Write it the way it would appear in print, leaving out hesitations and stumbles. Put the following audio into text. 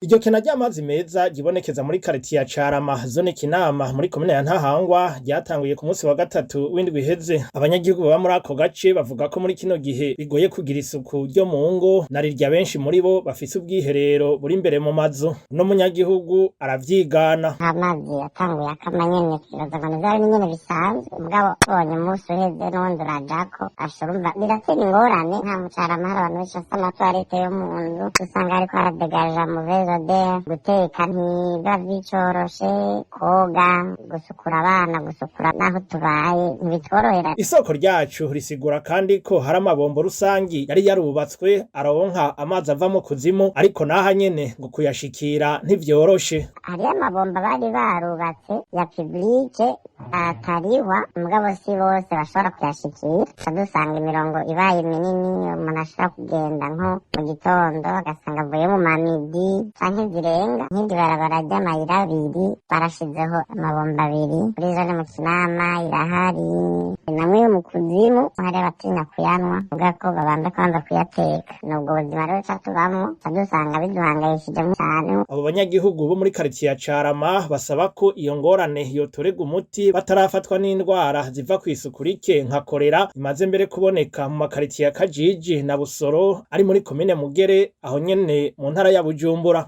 Iryo kena ry'amazi meza ryibonekeza muri karitiye ya Carama, zone Kinama, muri komine ya Ntahangwa, ryatanguye ku munsi wa gatatu w'indwi iheze. Abanyagihugu baba muri ako gace bavuga ko muri kino gihe bigoye kugira isuku ryo mu ngo, na rirya benshi muri bo bafise ubwiherero buri imbere mu mazu. Uno munyagihugu aravyigana. Amazi yatanguye akama nyene, twibaza ngo ni vyabindi nyene bisanzwe, mugabo tubonye umunsi uheze n'uwundi urajako, asha urumva biratera ingorane. Nka mu Carama hari abantu benshi bafise amatuwarete yo mu nzu, usanga hariko haradegaja mauvaise odeur. Guteka ntibiba bicoroshe, koga, gusukura abana, gusukura n'aho tubaye ntibitworohera. Isoko ryacu risigura kandi ko hari amabombo rusangi yari yarubatswe aronka amazi ava mu kuzimu, ariko naha nyene ngo kuyashikira ntivyoroshe. Hariyo amabomba bari barubatse ya publike atarihwa, mugabo si bose bashobora kuyashikira. Tuca dusanga imirongo ibaye minini, umuntu ashobora kugenda nko mu gitondo agasanga avuye mu mamidi canke zirenga. Nk'iryo barabara ry'amayira abiri barashizeho amabomba abiri muri zone mu Kinama irahari, namwe yo mu kuzimu hari abatinya kuyanwa, uvuga ko babanza kubanza kuyateka. Nubwo buzima rero ca tubamwo, ca dusanga biduhangayishije cane. Abo banyagihugu bo muri karitiye ya Carama basaba ko iyo ngorane yotorerwa umuti batarafatwa n'indwara ziva kw'isuku rike nka korera, imaze mbere kuboneka mu makaritiye ya Kajiji na Busoro ari muri komine Mugere, aho nyene mu ntara ya Bujumbura.